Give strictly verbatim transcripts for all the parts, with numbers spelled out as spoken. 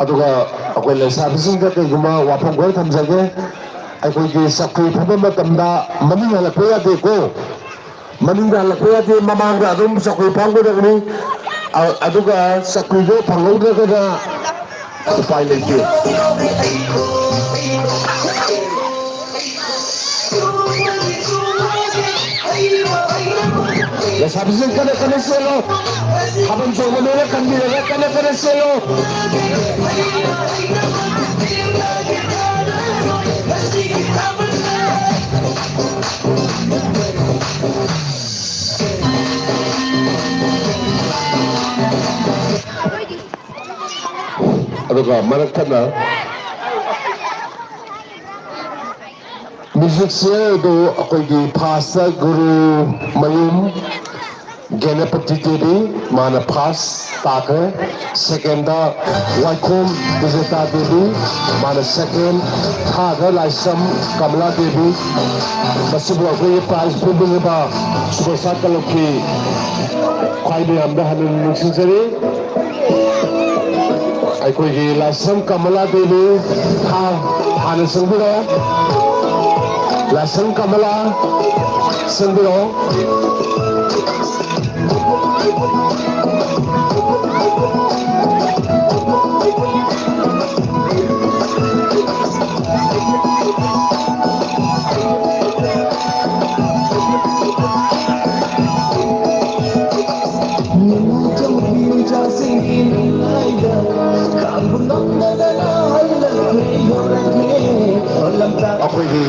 ꯑꯗꯨꯒ ꯑꯩꯈꯣꯏ ꯂꯩꯁꯥꯕꯤꯁꯤꯡꯗ ꯀꯩꯒꯨꯝꯕ ꯋꯥꯐꯝ ꯈꯔ ꯊꯝꯖꯒꯦ꯫ ꯑꯩꯈꯣꯏꯒꯤ ꯆꯧꯀ꯭ꯔꯤ ꯐꯝꯕ ꯃꯇꯝꯗ ꯃꯅꯤꯡ ꯍꯜꯂꯛꯄ ꯌꯥꯗꯦꯀꯣ꯫ ꯃꯅꯤꯡꯗ ꯍꯜꯂꯛꯄ ꯌꯥꯗꯦ, ꯃꯃꯥꯡꯗ ꯑꯗꯨꯝ ꯆꯧꯀ꯭ꯔꯤ ꯐꯝꯒꯗꯕꯅꯤ꯫ ꯑ-, ꯑꯗꯨꯒ ꯆꯧꯀ꯭ꯔꯤꯗꯣ ꯐꯪꯍꯧꯗ꯭ꯔꯒꯅ ꯎꯄꯥꯏ ꯂꯩꯇꯦ꯫ ꯂꯩꯁꯥꯕꯤꯁꯤꯡ ꯀꯟꯅ ꯀꯟꯅ ꯆꯦꯜꯂꯣ꯫ ꯊꯥꯕꯜ ꯆꯣꯡꯕ ꯂꯣꯏꯔ ꯀꯟꯕꯤꯔꯒ ꯀꯟꯅ ꯀꯟꯅ ꯆꯦꯜꯂꯣ꯫ ꯑꯗꯨꯒ ꯃꯔꯛ ꯊꯠꯅ ꯃ꯭ꯌꯨꯖꯤꯛ ꯆꯤꯌꯔꯗꯨ ꯑꯩꯈꯣꯏꯒꯤ ꯐꯥꯔꯁꯇ ꯒꯨꯔꯨ ꯃꯌꯨꯝ ꯒꯦꯅꯄꯇꯤ ꯗꯦꯕꯤ, ꯃꯥꯅ ꯐꯥꯔꯁ ꯇꯥꯈ꯭ꯔꯦ꯫ ꯁꯦꯀꯦꯟꯗ ꯋꯥꯏꯈꯣꯝ ꯕꯤꯖꯦꯇꯥ ꯗꯦꯕꯤ, ꯃꯥꯅ ꯁꯦꯀꯦꯟ꯫ ꯊꯥꯔꯗ ꯂꯥꯏꯁ꯭ꯔꯝ ꯀꯃꯂꯥ ꯗꯦꯕꯤ꯫ ꯃꯁꯤꯕꯨ ꯑꯩꯈꯣꯏꯒꯤ ꯄ꯭ꯔꯥꯏꯖ ꯄꯤꯕꯤꯔꯤꯕ ꯁꯨꯄꯔ ꯁ꯭ꯇꯥꯔ ꯀꯂꯕꯀꯤ ꯈ꯭ꯋꯥꯏ ꯃꯌꯥꯝꯗ ꯍꯟꯅ ꯅꯤꯡꯁꯤꯡꯖꯔꯤ꯫ ꯑꯩꯈꯣꯏꯒꯤ ꯂꯥꯏꯁ꯭ꯔꯝ ꯀꯃꯂꯥ ꯗꯦꯕꯤ, ꯍꯥ-, ꯍꯥꯟꯅ ꯆꯪꯕꯤꯔꯣ꯫ ꯂꯥꯏꯁ꯭ꯔꯝ ꯀꯃꯂꯥ, ꯆꯪꯕꯤꯔꯣ꯫ ꯑꯩꯈꯣꯏꯒꯤ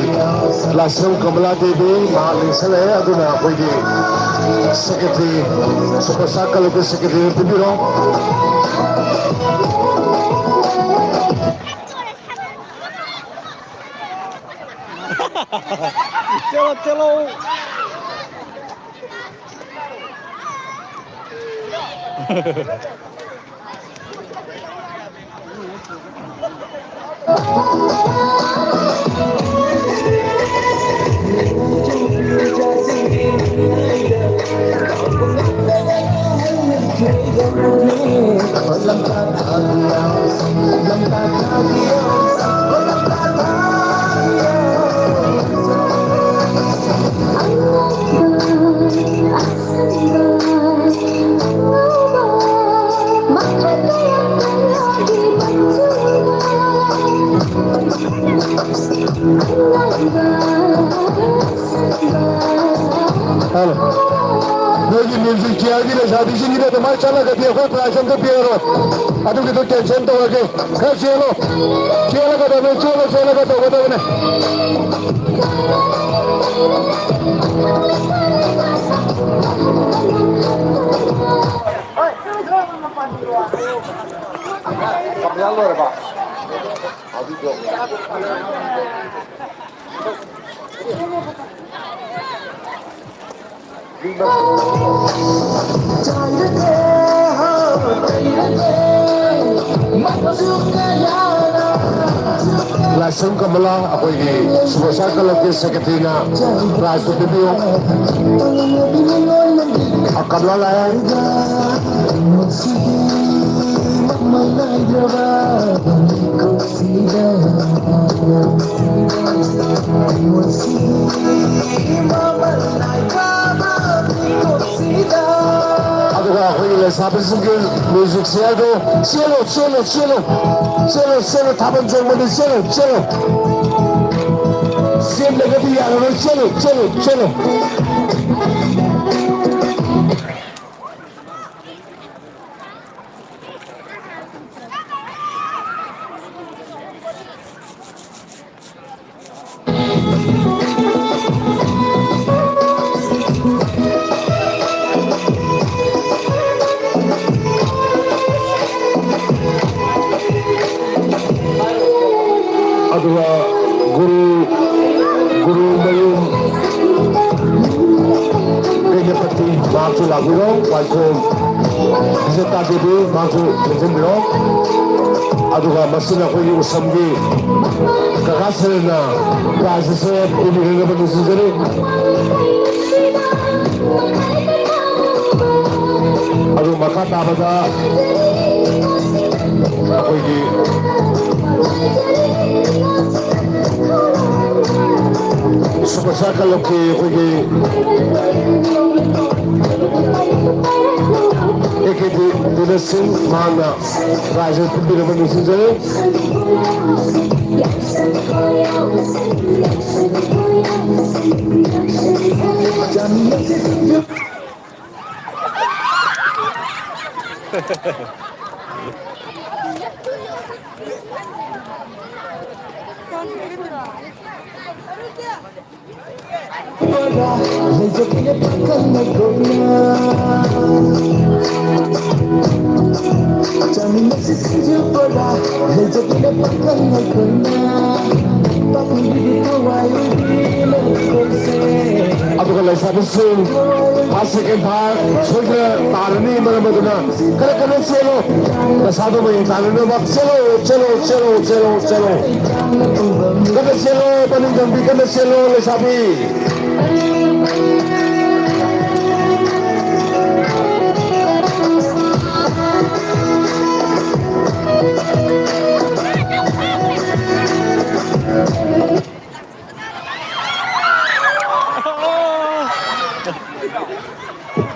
ꯂꯥꯏꯁ꯭ꯔꯝ ꯀꯃꯂꯥ ꯗꯦꯕꯤ ꯃꯍꯥꯛ ꯅꯤꯡꯁꯤꯡꯂꯛꯑꯦ, ꯑꯗꯨꯅ ꯑꯩꯈꯣꯏꯒꯤ ꯁꯦꯀ꯭ꯔꯦꯇꯔꯤ, ꯁꯨꯄꯔ ꯁ꯭ꯇꯥꯔ ꯀꯂꯕꯀꯤ ꯁꯦꯀ꯭ꯔꯦꯇꯔꯤꯗ ꯄꯤꯕꯤꯔꯣ꯫ ꯆꯠꯂꯣ, ꯆꯠꯂꯣ꯫ ꯂꯩꯁꯥꯕꯤꯁꯤꯡꯒꯤꯗꯤ ꯑꯗꯨꯃꯥꯏꯅ ꯆꯠꯂꯒꯗꯤ ꯑꯩꯈꯣꯏ prize ꯑꯝꯇ ꯄꯤꯔꯔꯣꯏ꯫ ꯑꯗꯨꯒꯤꯗꯣ cancel ꯇꯧꯔꯒꯦ꯫ ꯈꯔ ꯆꯦꯜꯂꯣ꯫ ꯆꯦꯜꯂꯒꯗꯕꯅꯤ, ꯆꯦꯜꯂ ꯆꯦꯜꯂꯒ ꯇꯧꯒꯗꯕꯅꯤ꯫ ꯂꯥꯏꯁ꯭ꯔꯝ ꯀꯃꯂꯥ, ꯑꯩꯈꯣꯏꯒꯤ ꯁꯨꯄꯔ ꯁ꯭ꯇꯥꯔ ꯀ꯭ꯂꯕꯀꯤ ꯁꯦꯀ꯭ꯔꯦꯇꯔꯤꯅ prize ꯇꯨ ꯄꯤꯕꯤꯌꯨ꯫ ꯑ, ꯀꯃꯂꯥ ꯂꯥꯛꯑꯦ꯫ ꯑꯗꯨꯒ ꯑꯩꯈꯣꯏꯒꯤ ꯂꯩꯁꯥꯕꯤꯁꯤꯡꯒꯤ music chairꯗꯣ ꯆꯦꯜꯂꯣ, ꯆꯦꯜꯂꯣ, ꯆꯦꯜꯂꯣ, ꯆꯦꯜꯂꯣ, ꯆꯦꯜꯂꯣ, ꯊꯥꯕꯜ ꯆꯣꯡꯕꯅꯤ, ꯆꯦꯜꯂꯣ, ꯆꯦꯜꯂꯣ꯫ ꯆꯦꯟꯗ꯭ꯔꯒꯗꯤ ꯌꯥꯔꯔꯣꯏ, ꯆꯦꯜꯂꯣ, ꯆꯦꯜꯂꯣ, ꯆꯦꯜꯂꯣ꯫ ꯑꯗꯨꯒ ꯒꯨꯔꯨ, ꯒꯨꯔꯨꯃꯌꯨꯝ ꯀꯩꯅꯄꯇꯤ, ꯃꯍꯥꯛꯁꯨ ꯂꯥꯛꯄꯤꯔꯣ꯫ ꯋꯥꯏꯈꯣꯝ ꯕꯤꯖꯦꯇꯥ ꯗꯦꯕꯤ, ꯃꯍꯥꯛꯁꯨ ꯂꯦꯡꯁꯤꯟꯕꯤꯔꯣ꯫ ꯑꯗꯨꯒ ꯃꯁꯤꯅ ꯑꯩꯈꯣꯏꯒꯤ ꯎꯁꯝꯒꯤ ꯀꯀꯥ ꯁꯔꯦꯟꯅ prize ꯑꯁꯦ ꯄꯤꯕꯤꯒꯗꯕ ꯅꯤꯡꯁꯤꯡꯖꯔꯤ꯫ ꯑꯗꯨ ꯃꯈꯥ ꯇꯥꯕꯗ ꯑꯩꯈꯣꯏꯒꯤ ꯁꯨꯄꯔ ꯁ꯭ꯇꯥꯔ ꯀ꯭ꯂꯕꯀꯤ ꯑꯩꯈꯣꯏꯒꯤ ꯑꯦ ꯀꯦ ꯗꯤ ꯗꯤꯂꯔꯁꯤꯡ, ꯃꯍꯥꯛꯅ prize ꯄꯤꯕꯤꯅꯕ ꯅꯤꯡꯁꯤꯡꯖꯔꯤ꯫ ꯂꯩꯖꯕꯤꯅ ꯄꯥꯈꯪ ꯑꯩꯈꯣꯏꯅ ꯆꯥꯃꯤꯟꯅꯁꯤ ꯁꯤꯡꯖꯨ ꯕꯣꯔꯥ, ꯂꯩꯖꯕꯤꯅ ꯄꯥꯈꯪ ꯑꯩꯈꯣꯏꯅ ꯄꯥꯈꯪꯒꯤꯗꯤ ꯊꯋꯥꯏ ꯑꯣꯏꯕꯤ ꯂꯩꯈꯣꯏꯁꯦ꯫ ꯑꯗꯨꯒ ꯂꯩꯁꯥꯕꯤꯁꯤꯡ first, second, third ꯁꯣꯏꯗꯅ ꯇꯥꯔꯅꯤ꯫ ꯃꯔꯝ ꯑꯗꯨꯅ ꯀꯟꯅ ꯀꯟꯅ ꯆꯦꯜꯂꯣ, ꯅꯁꯥꯗꯣ ꯃꯌꯦꯡ ꯇꯥꯅꯅꯕ ꯆꯦꯜꯂꯣ, ꯆꯦꯜꯂꯣ, ꯆꯦꯜꯂꯣ, ꯆꯦꯜꯂꯣ, ꯆꯦꯜꯂꯣ꯫ ꯀꯟꯅ ꯆꯦꯜꯂꯣ, ꯄꯅꯤꯡ ꯊꯝꯕꯤ, ꯀꯟꯅ ꯆꯦꯜꯂꯣ ꯂꯩꯁꯥꯕꯤ꯫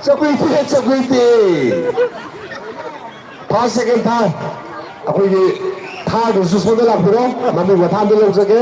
ꯆꯀꯨꯏ ꯊꯤꯔꯦ, ꯆꯀꯨꯏ ꯊꯤ꯫ First, second, third꯫ ꯑꯩꯈꯣꯏꯒꯤ thirdꯗꯨꯁꯨ ꯁꯣꯝꯗ ꯂꯥꯛꯄꯤꯔꯣ꯫ ꯃꯃꯤꯡ ꯃꯊꯥꯗ ꯂꯧꯖꯒꯦ꯫